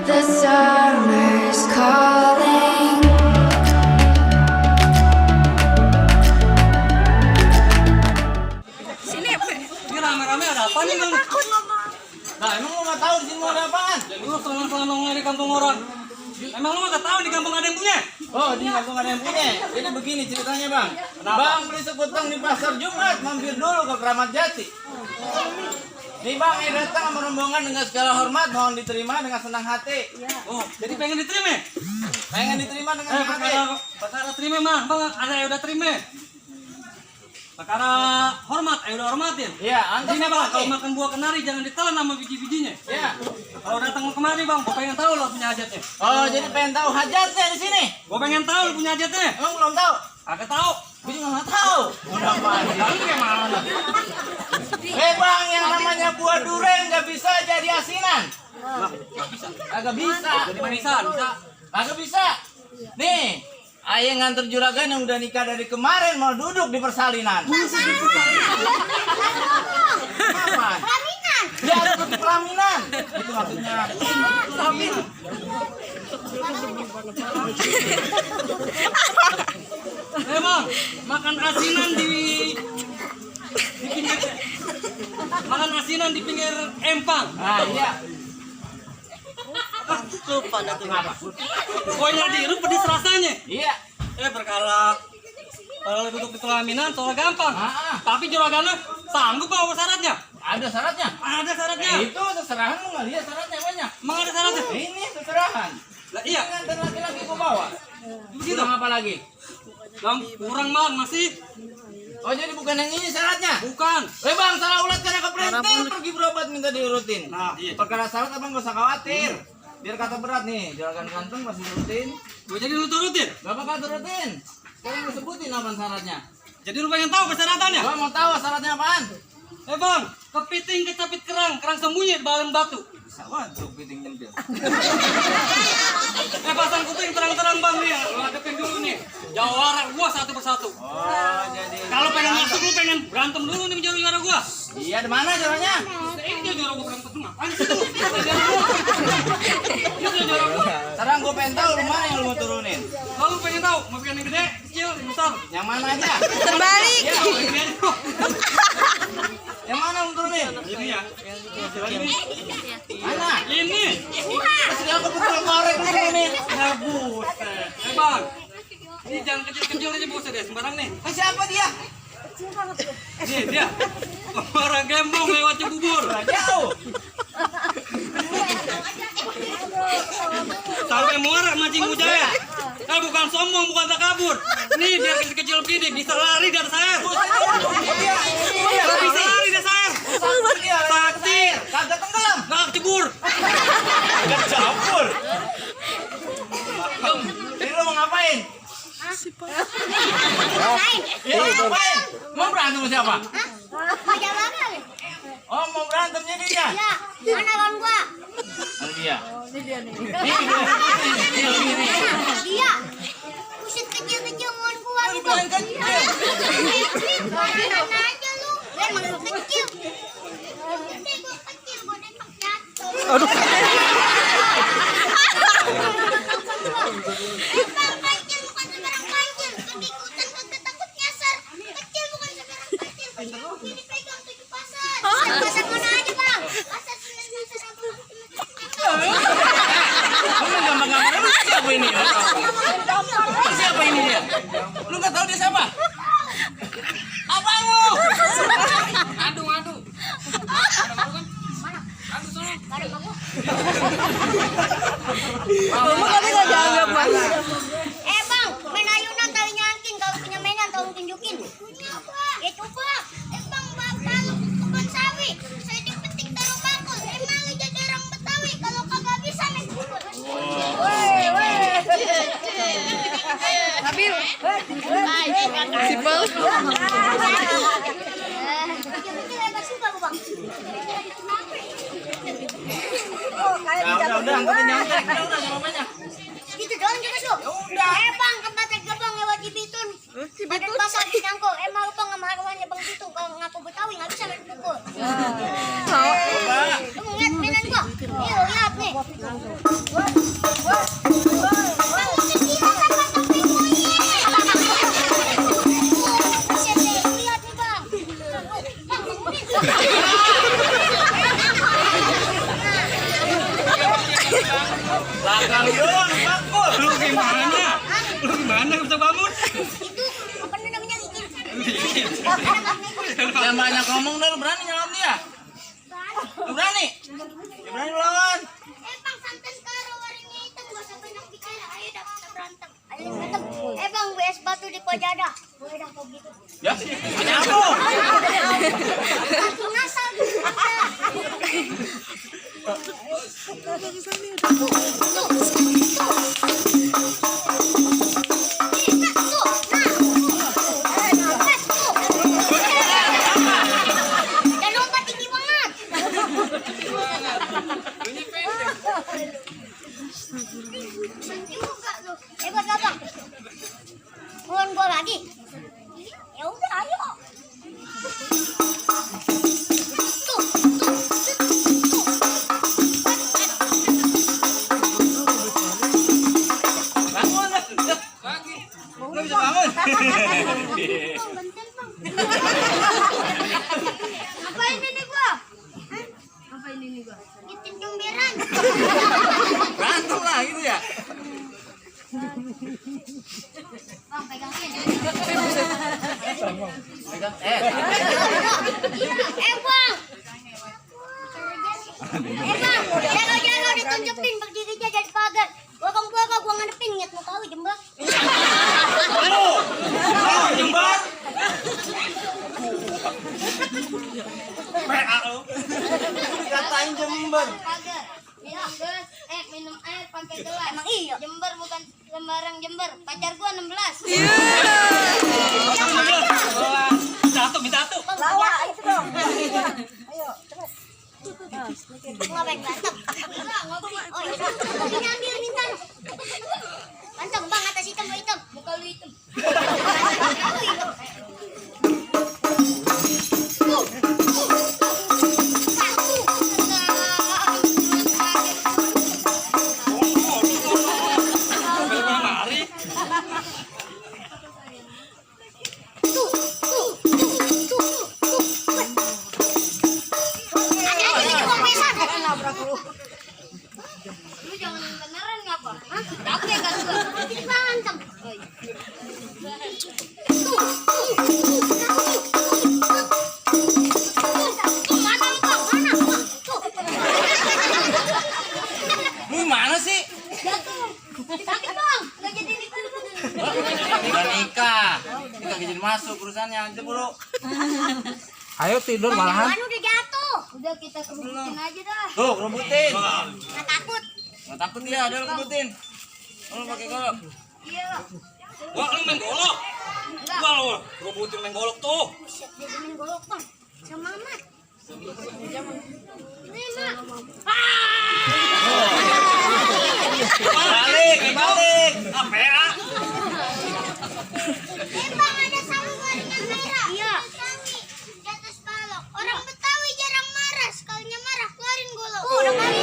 The summer's calling. Ini rame-rame ada apa nih, Bang? Nah, emang lu nggak tahu di sini mau ada apaan? Lu selama-lamanya di kampung orang. Emang lu nggak tahu di kampung ada yang punya? Oh, di kampung ada yang punya. Jadi begini ceritanya, Bang. Bang beli sekutang di pasar Jumat, mampir dulu ke Kramat Jati. Nih Bang, ini datang sama rombongan dengan segala hormat, mohon diterima dengan senang hati. Oh, jadi pengen diterima? Pengen diterima dengan senang hati. Perkara terima, Bang. Bang, ada yang udah terima. Perkara hormat, ayo udah hormatin. Iya, antum Sini, apa Bang, lagi? kalau makan buah kenari jangan ditelan sama biji-bijinya. Iya. Kalau datang kemari, Bang, gua pengen tahu lo punya hajatnya. Oh, jadi pengen tahu hajatnya di sini? Gua pengen tahu lo punya hajatnya. Emang belum tahu? Agak tahu. Gue juga nggak tahu. Udah pasti. Lalu gimana? Bang, yang namanya buah durian nggak bisa jadi asinan. Nggak bisa. Agak bisa. Jadi manisan, bisa. Agak bisa. Nih, ayah nganter juragan yang udah nikah dari kemarin mau duduk di persalinan. Apaan? Pelaminan. Ya, duduk di pelaminan. Itu maksudnya. Amin. Bang, makan asinan di pinggir makan asinan di pinggir empang. Nah, iya. Lupa dah tuh apa. Pokoknya dihirup pedis rasanya. Iya. Berkala kalau duduk di pelaminan soalnya gampang. Tapi juragannya sanggup bawa syaratnya. Ada syaratnya. Ada syaratnya. Itu seserahan lu nggak lihat syaratnya banyak. Emang ada syaratnya? Ini seserahan. Lah iya. Nganter laki-laki gua bawa. Begitu. Kurang apa lagi? Kurang Bang, masih. Oh, jadi bukan yang ini syaratnya? Bukan. Bang, salah ulat karena kepelintir pergi berobat minta diurutin. Nah, iya. Perkara syarat abang gak usah khawatir. Biar kata berat nih, juragan ganteng masih nurutin. Gue jadi lu turutin. Gak bakal turutin. Sekarang lu sebutin apa syaratnya. Jadi lu pengen tahu persyaratannya? Gua mau tahu syaratnya apaan. Bang, kepiting kecapit kerang sembunyi di balen batu. Bisa waduh piting nyempil. Pasang kuping terang-terang Bang nih, lu hadapin dulu nih. Jawara gua satu persatu. Oh, jadi Kalau pengen masuk lu pengen berantem dulu nih menjauh juara gua. iya, di mana caranya? Ini dia juara gua berantem ngapain sih lu? Ini dia juara gua. Sekarang gua pengen tahu lu mana yang lu mau turunin. Lalu pengen tahu mau bikin yang gede, kecil, yang besar. Yang mana aja? Terbalik. Ya, yang gede aja. Yang mana yang lu turunin? Ini ya. Ini. Mana? Ini. Masih aku betul korek lu turunin. Ya buset. Bang. Ini jangan kecil-kecil aja buset deh, sembarang nih. Siapa dia? Nih dia. Orang gembong lewat Cibubur. Jauh. Sampai Muara Mancing Mujaya. Bukan sombong, bukan tak kabur. Nih biar kecil-kecil begini bisa lari dari saya. Bisa lari dari saya. Sakti. Kagak tenggelam. Nggak kecebur. Kagak campur. Jadi lu mau ngapain? Iya, mau ngapain? Mau berantem sama siapa? Perjalanan. Oh, mau berantem jadinya? Ya, mana kawan gua? Mana dia? Ini dia nih. Ini. Dia. Buset kecil-kecil kawan gua. Lu paling kecil. Mana aja lu? Emang lu kecil. Gede gua kecil, gua nembak jatuh. Aduh. Emang kancil bukan sembarang kancil. Kedikutan kagak takut nyasar. Kecil bukan sembarang kancil. Ini pegang 7 pasar. Pasar mana aja, Bang? Pasar Senen, pasar apa? Lu gambar-gambarnya lu siapa ini? Lu siapa ini dia? Lu nggak tahu dia siapa? Abang lu. Aduh. Kamu kan nggak dianggap Bang. Bang, main ayunan tali nyangking. Kalau punya mainan tolong tunjukin. Punya apa? Itu Bang. Bang, bakal kebun sawi. Saya dipetik taruh bakul. Malu jadi orang Betawi. Kalau kagak bisa naik bubur. Habil. Sipel. Kecil-kecil hebat suka lu, Bang. Udah, angkatin nyontek. Udah, mamanya. Gitu doang juga, Su. Bang, tempatnya gebang lewat Cibitun. Ada pasar di Cangkok. Malu Bang sama arwahnya Bang Bitung. Kalau ngaku Betawi nggak bisa main pukul. Lu mau lihat mainan gua? Nih, lu lihat nih. Lihat nih bang. Belakang doang, bakul. Lu gimana? Lu gimana bisa bangun? Itu apa namanya gigit? Jangan banyak ngomong dah, lu berani nyelom dia? Lu berani? Ya berani lawan. Bang santan karo warnanya hitam gak usah banyak bicara. Ayo dah kita berantem. Ayo berantem. Bang WS batu di pojada. Boleh dah kau gitu. Ya, hanya aku. Aku ngasal. Dan lompat tinggi banget. Juga lu. Hebat gak bang? Mohon gua lagi. Ya udah ayo. Tuh. Bangun dah. Ya, lagi. Nggak bisa bangun. Bang, benten bang. Ngapain ini gua? Hah? Ngapain ini gua? Ngitin jomberan. Berantem lah gitu ya. Bang, pegangin. Pegang, Bang. Jago-jago ditunjukin berdiri aja dari pagar. Gua ngadepin niat mau kawin jembak. Jembar. Katain Jember. Pagar. Minum gelas, minum air pakai gelas. Emang iya. Jember bukan sembarang Jember. Pacar gua 16. Minta satu. Lawa itu dong. Ayo, cepet. Ngapain berantem? Oh, iya. Ini ambil minta. Berantem bang atas hitam hitam. Muka lu hitam. Lu jangan beneran ngapa? Hah? Oke kan gua. Berantem. Mana lu bang? Mana? Lu gimana sih? Jatuh. Sakit bang. Gak jadi nikah. Udah nikah. Kita jadi masuk urusannya. Aja buru. Ayo tidur malahan. Kan udah jatuh. Udah kita kerubutin aja dah. Tuh, rebutin. Nggak takut. Nggak takut dia, ada rebutin. Lu pakai golok. Iya. Wah, lu main golok. Gua lu rebutin main golok tuh. Buset, dia main golok bang. Sama Mat. Ini mak. Balik, balik. Apa ya? Bang ada sawi waringan merah. Iya. Di atas balok. Orang Betawi jarang marah. Sekalinya marah keluarin golok. Udah kali.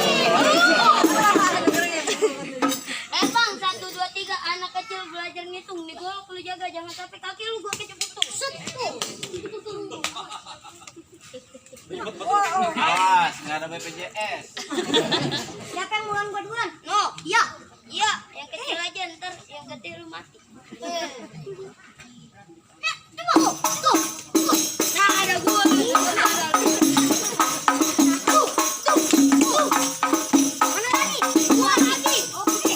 Bang 1, 2, 3 anak kecil belajar ngitung. Nih golok lu jaga jangan sampai kaki lu gua keceputuk. Set tuh. Awas, nggak ada BPJS. Siapa yang mulan gua duluan? No. Iya. Iya, yang kecil aja ntar yang gede lu mati. Nah, coba tuh. Nah, ada gua nih. Tuh. Mana lagi? Gua lagi. Oke.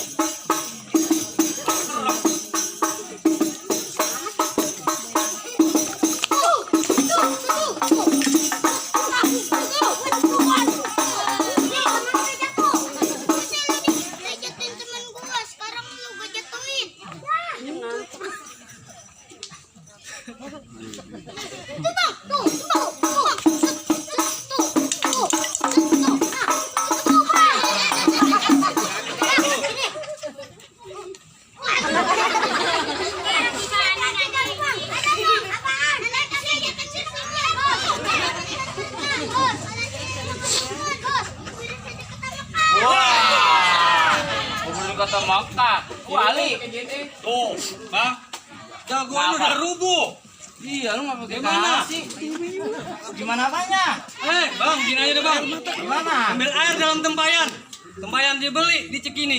Mekah. Kuali. Tuh, Bang. Jagoan lu udah rubuh. Iya, lu nggak pakai Gimana? kasih. Gimana apanya? Bang, gini aja deh, Bang. Gimana? Ambil air dalam tempayan. Tempayan dibeli di Cikini.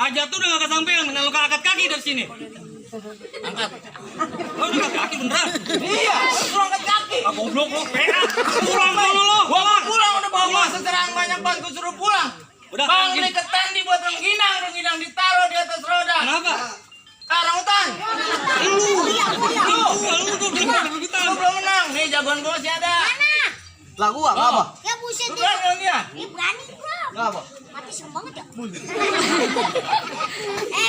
Hajat tuh udah gak kesampaian dengan lu angkat kaki dari sini. Angkat. Lu udah angkat kaki beneran. Iya, lu angkat kaki. Ah, goblok lu. Pulang dulu lu. Gua pulang udah bawa masa serang banyak banget, gua suruh pulang. Udah, Bang, gini. ini ketan dibuat rengginang ditaruh di atas roda. Kenapa? Karang hutan. Lu tuh Lu belum menang. Nih jagoan gua masih ada. Mana? Lah gua apa? Ya buset Lu dia. berani dong dia. Ini berani bro. Apa? Mati serem banget ya.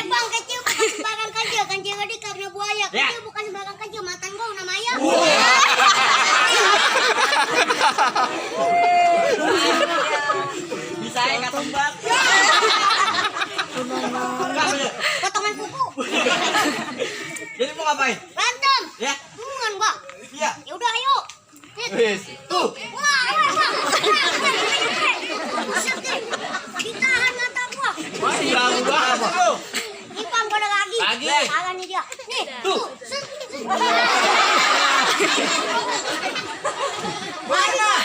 Bang, kecil bukan sembarang kecil. Kancing gede karena buaya. Kecil bukan sembarang kecil. Matan gua nama ayam. Bisa ya kata mbak. Potongan kuku. Jadi mau ngapain? Berantem. Ya? Hubungan gua. Iya. Ya udah ayo. Wis. Tuh. Wah, bang. Buset deh. Ditahan mata gua. Masih lalu banget lu. Ini bang, gua ada lagi. Lagi. Salah nih dia. Nih, tuh. Set. Mana? Ah,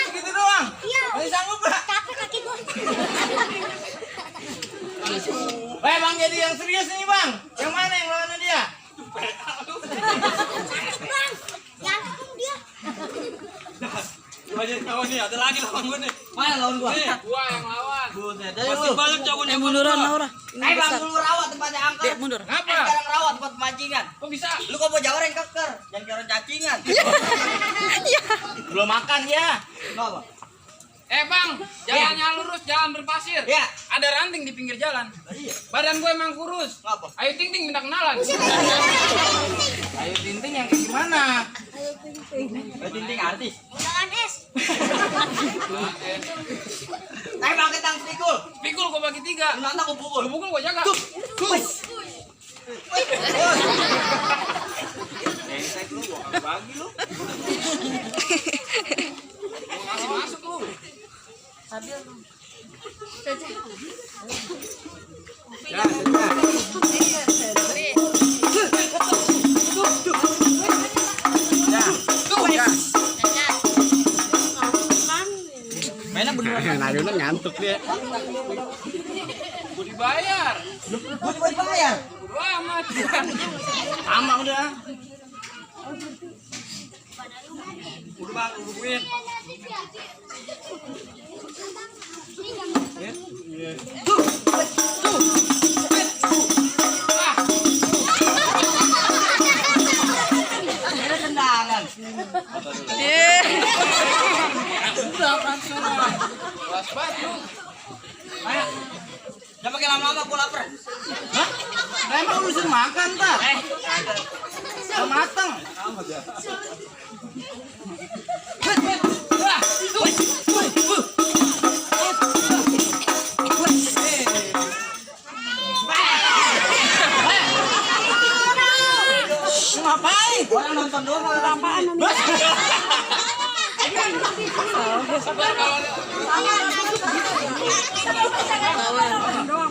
Gitu doang. iya. Masih sanggup gak? Capek kaki gua. Bang, jadi yang serius nih bang. Yang mana yang lawan dia? Sakit bang. Yang ketemu dia. Aja kawan nih, ada lagi lawan gue nih. Mana lawan gua? Nih, Gua yang lawan. Buset, masih banyak jagoan yang Munduran Naura. Ayo bang, dulu rawat tempatnya angker. Dek, mundur. Kenapa? Sekarang rawat tempat pemancingan. Kok bisa? Lu kok mau jawar yang keker, jangan kira cacingan. Belum makan ya. Kenapa? Bang, jalannya lurus, jalan berpasir. Ya. Ada ranting di pinggir jalan. Iya. Badan gue emang kurus. Kenapa? Ayo ting ting minta kenalan. Ayo Tinting yang kayak gimana? Ayo tinting artis. Undangan es. Ayo bang, kita pikul. Pikul gue bagi 3. Lu nantang aku pukul. Lu pukul gue jaga. Brengsek lu, gua bagi lu. Gua kasih masuk lu. Mainnya beneran. ngantuk dia. Gue dibayar. Gua juga dibayar. Bodo amat. Sama udah. Udah bang, uruguin. Ini tendangan. Kelas banget lu. Ayo. Jangan pakai lama-lama, gua lapar. Hah? Lah emang lu disuruh makan tak? Udah mateng. Lu ngapain? Orang nonton doang kalau apaan?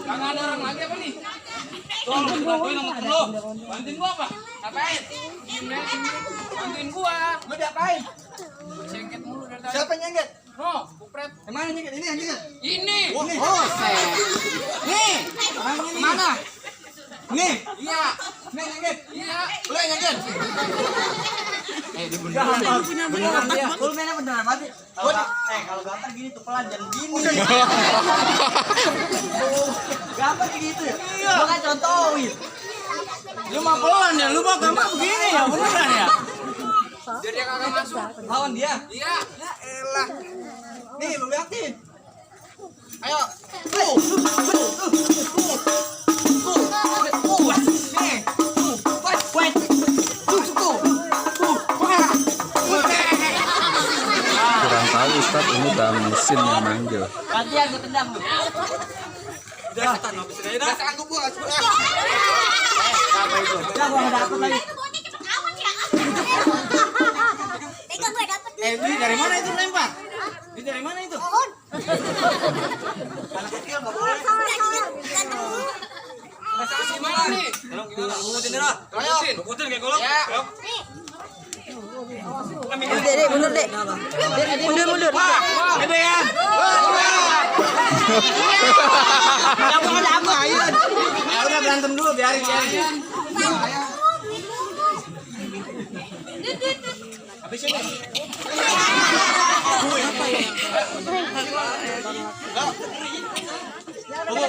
Kagak ada orang lagi apa nih? Tolong, bantuin sama temen lu. Bantuin gua apa? Ngapain? Bantuin gua. Lu diapain? Sengket mulu dari tadi. Siapa yang nyengget? No, kupret. Yang mana nyengget? Ini yang nyengget. Ini. Oh, nih. Mana? Nih. Iya. Nih nyengget. Iya. Lu yang nyengget. Beneran dia. Lu mainnya beneran mati. Kalau gampang gini tuh pelan jangan gini. Gampang kayak gitu ya. Gua kan contohin. Lu mah pelan ya, lu mah gampang begini ya, beneran ya? Biar dia kagak masuk. Lawan dia. Iya. Ya elah. Nih lu liatin. Ayo. Kurang tahu Ustadz, ini bang mesin yang manggil. Gantian gue tendang lu. Udah setan, habis ini dah. Sanggup gua. Apa itu? Udah gua enggak dapet lagi. Itu bocah cepet amat ya. Tega gue dapet. Ini dari mana itu lempar? Ini dari mana itu? Pohon. Anak kecil enggak boleh. Ganteng. ini dah. Lanjutin. Putin kayak golok. Ya. Ayo. Dek, mundur dek. Mundur. Gedean. Ya udah berantem dulu biarin. Habis ini.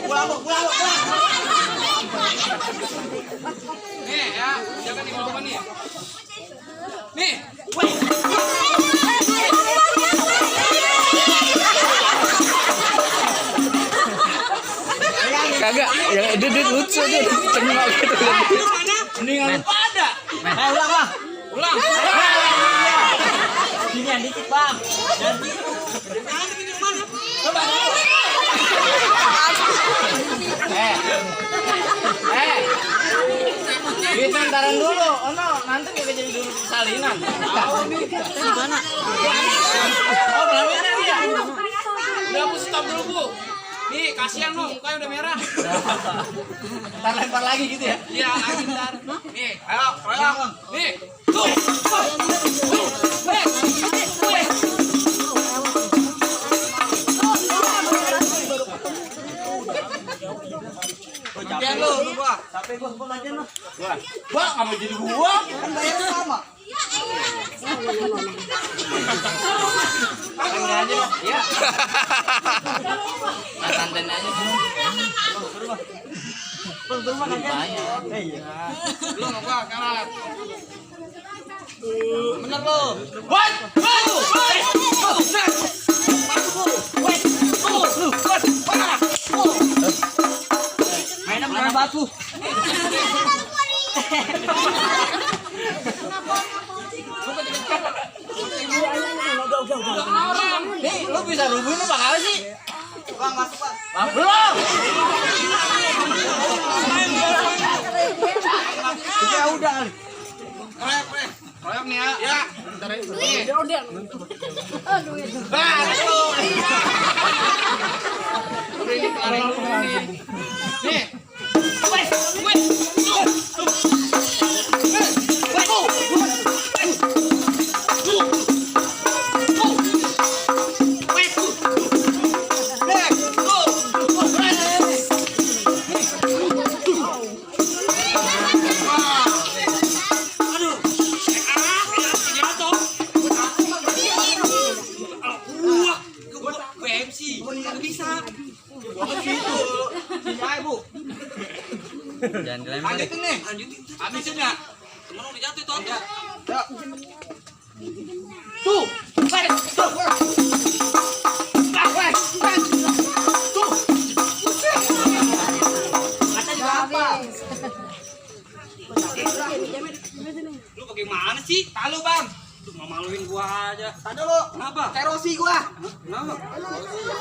Pulang. Nih ya, jangan dibawa nih. Nih. Kagak, yang edit lucu dia cengok gitu. Mendingan lupa ada. Ulang bang. Ulang. Ginian dikit bang. Jadi. Kita ntaran dulu. Oh no, nanti kita jadi dulu salinan. Gimana? Oh, belakangnya dia. Udah Bu, stop dulu Bu. Nih, kasihan lo, mukanya udah merah. Ntar lempar lagi gitu ya. Iya, lagi ntar. Nih, ayo, royong. Nih. Tuh. Jangan lu, gua. Sampai gua aja lu. Gua enggak mau jadi gua. Kan bayarnya sama. Enggak aja lah. Iya. Santen aja. Belum makan banyak. Iya. Belum apa, kalah. Bener lu. What? Mainnya beneran batu. Nih, lu bisa rubuhin lu bakal sih? Bang, masuk bang. Bang, belum. Ya udah kali. Royong nih ya. Ya. Bentar ya. Nih. Bang, lu. Udah ini kelarin dulu nih. Nih. Jangan dilempar. Lanjutin nih. Habisin ya. Temen udah jatuh tuh. Tuh. Lu bagaimana sih? Talu bang. Lu maluin gua aja. Tadi lu. Kenapa? Terosi gua. Kenapa?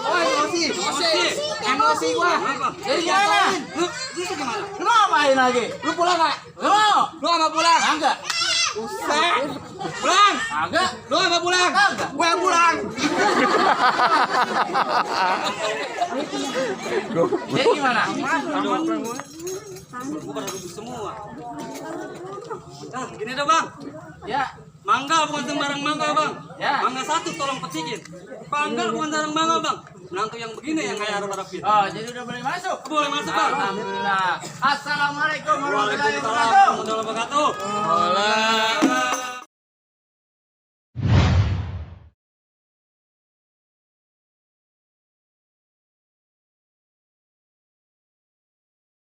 Oh, emosi. Emosi gua. Kenapa? Jadi gimana? Lu gimana? Lu ngapain lagi? Lu pulang enggak? Lu enggak pulang? Enggak. Usah. Pulang. Enggak. Lu apa pulang? Enggak. Gue yang pulang. Jadi gimana? Bukan rubuk semua. Nah, gini dah bang. Ya. Mangga bukan sembarang mangga bang. Ya. Mangga satu tolong pecikin. Panggal bukan sembarang mangga bang. Menantu yang begini yang kayak harap fit. Oh, jadi udah boleh masuk? Boleh masuk bang. Alhamdulillah. Assalamualaikum warahmatullahi Waalaikumsalam wabarakatuh. warahmatullahi wabarakatuh.